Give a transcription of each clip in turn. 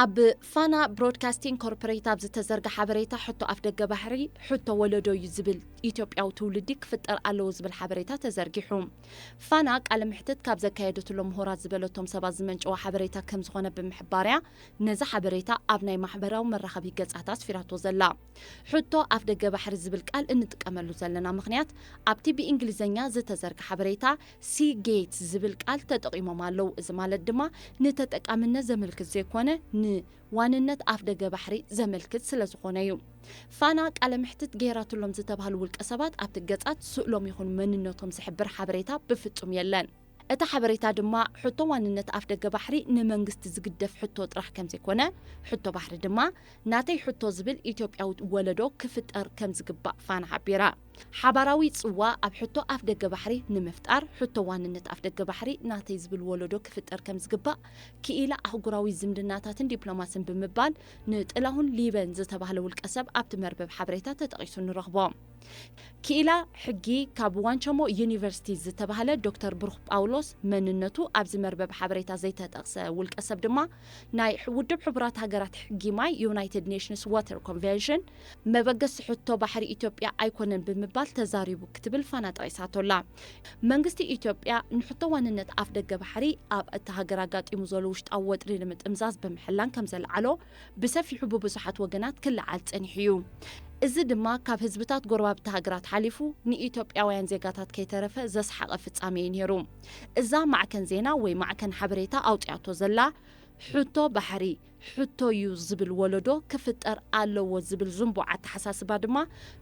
ኣብ ፋና ብሮድካስቲንግ ኮርፖሬት ኣብ ዝተዘርጋ ሓበሬታ፣ ሕቶ ኣፍደገ ባሕሪ ሕቶ ወለዶ እዩ ዝብል ኢትዮጵያዊ ትውልዲ ክፍጠር ኣለዎ ዝብል ሓበሬታ ተዘርጊሑ። ፋና ቃለ ምሕትት ካብ ዘካየደትሎም ምሁራት ዝበለቶም ሰባት ዝመንጨወ ሓበሬታ ከም ዝኾነ ብምሕባርያ፣ ነዚ ሓበሬታ ኣብ ናይ ማሕበራዊ መራኸቢ ገጻታ ኣስፊራቶ ዘላ። ሕቶ ኣፍደገ ባሕሪ ዝብል ቃል እንጥቀመሉ ዘለና ምኽንያት፣ ኣብቲ ብእንግሊዝኛ ዝተዘርጋ ሓበሬታ ሲ ጌት ዝብል ቃል ተጠቒሞም ኣለዉ። እዚ ማለት ድማ ንተጠቃምነት ዘመልክት ዘይኮነ፣ ንዋንነት ኣፍደገ ባሕሪ ዘመልክት ስለ ዝኾነ እዩ። ፋና ቃለ ምሕትት ገይራትሎም ዝተባህሉ ውልቀ ሰባት ኣብቲ ገጻት ስእሎም ይኹን መንነቶም ዝሕብር ሓበሬታ ብፍጹም የለን። እቲ ሓበሬታ ድማ ሕቶ ዋንነት ኣፍደገ ባሕሪ ንመንግስቲ ዝግደፍ ሕቶ ጥራሕ ከም ዘይኮነ፣ ሕቶ ባሕሪ ድማ ናተይ ሕቶ ዝብል ኢትዮጵያዊ ወለዶ ክፍጠር ከም ዝግባእ ፋና ሓቢራ። ሓባራዊ ጽዋ ኣብ ሕቶ ኣፍደገ ባሕሪ ንምፍጣር፣ ሕቶ ዋንነት ኣፍደገ ባሕሪ ናተይ ዝብል ወለዶ ክፍጠር ከም ዝግባእ ክኢላ ኣህጉራዊ ዝምድናታትን ዲፕሎማስን ብምባል ንጥላሁን ሊበን ዝተባህለ ውልቀ ሰብ ኣብቲ መርበብ ሓበሬታ ተጠቒሱ ንረኽቦ። ክኢላ ሕጊ ካብ ዋንቸሞ ዩኒቨርሲቲ ዝተባህለ ዶክተር ብሩኽ ጳውሎስ፣ መንነቱ ኣብዚ መርበብ ሓበሬታ ዘይተጠቕሰ ውልቀ ሰብ ድማ፣ ናይ ውድብ ሕቡራት ሃገራት ሕጊ ማይ፣ ዩናይትድ ኔሽንስ ዋተር ኮንቨንሽን፣ መበገሲ ሕቶ ባሕሪ ኢትዮጵያ ኣይኮነን ብምባል ተዛሪቡ ክትብል ፋና ጠቒሳቶ ኣላ። መንግስቲ ኢትዮጵያ ንሕቶ ዋንነት ኣፍደገ ባሕሪ ኣብ እታ ሃገር ኣጋጢሙ ዘሎ ውሽጣዊ ወጥሪ ንምጥምዛዝ ብምሕላን ከም ዘልዓሎ ብሰፊሑ ብብዙሓት ወገናት ክለዓል ጸኒሑ እዩ። እዚ ድማ ካብ ህዝብታት ጎረባብቲ ሃገራት ሓሊፉ ንኢትዮጵያውያን ዜጋታት ከይተረፈ ዘስሓቐ ፍጻሜ እዩ ነይሩ። እዛ ማዕከን ዜና ወይ ማዕከን ሓበሬታ ኣውጺኣቶ ዘላ፣ ሕቶ ባሕሪ ሕቶ እዩ ዝብል ወለዶ ክፍጠር ኣለዎ ዝብል ዝንቡዕ ኣተሓሳስባ ድማ፣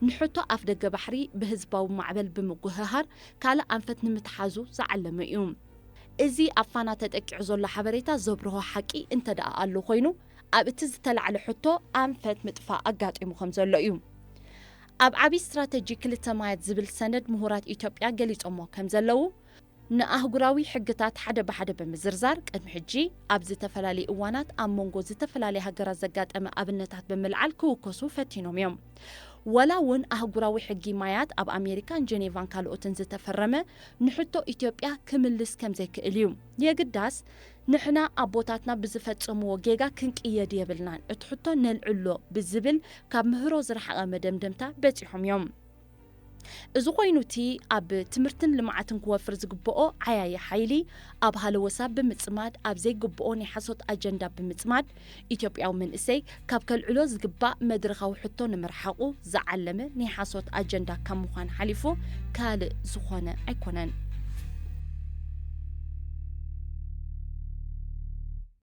ንሕቶ ኣፍደገ ባሕሪ ብህዝባዊ ማዕበል ብምጉህሃር ካልእ ኣንፈት ንምትሓዙ ዝዓለመ እዩ። እዚ ኣብ ፋና ተጠቂዑ ዘሎ ሓበሬታ ዘብርሆ ሓቂ እንተ ደኣ ኣሎ ኮይኑ፣ ኣብ እቲ ዝተላዕለ ሕቶ ኣንፈት ምጥፋእ ኣጋጢሙ ከም ዘሎ እዩ። ኣብ ዓቢ ስትራተጂ ክልተ ማያት ዝብል ሰነድ ምሁራት ኢትዮጵያ ገሊጾሞ ከም ዘለዉ፣ ንኣህጉራዊ ሕግታት ሓደ ብሓደ ብምዝርዛር፣ ቅድሚ ሕጂ ኣብ ዝተፈላለዩ እዋናት ኣብ መንጎ ዝተፈላለዩ ሃገራት ዘጋጠመ ኣብነታት ብምልዓል ክውከሱ ፈቲኖም እዮም። ዋላ እውን ኣህጉራዊ ሕጊ ማያት ኣብ ኣሜሪካን ጀኔቫን ካልኦትን ዝተፈረመ፣ ንሕቶ ኢትዮጵያ ክምልስ ከም ዘይክእል እዩ። የግዳስ፣ ንሕና ኣቦታትና ብዝፈጸምዎ ጌጋ ክንቅየድ የብልናን፣ እቲ ሕቶ ነልዕሎ ብዝብል ካብ ምህሮ ዝረሓቐ መደምደምታ በጺሖም እዮም። እዚ ኮይኑ፣ እቲ ኣብ ትምህርትን ልምዓትን ክወፍር ዝግብኦ ዓያዪ ሓይሊ ኣብ ሃለወሳ ብምጽማድ፣ ኣብ ዘይግብኦ ናይ ሓሶት ኣጀንዳ ብምጽማድ፣ ኢትዮጵያዊ መንእሰይ ካብ ከልዕሎ ዝግባእ መድረኻዊ ሕቶ ንምርሓቑ ዝዓለመ ናይ ሓሶት ኣጀንዳ ካብ ምዃን ሓሊፉ ካልእ ዝኾነ ኣይኮነን።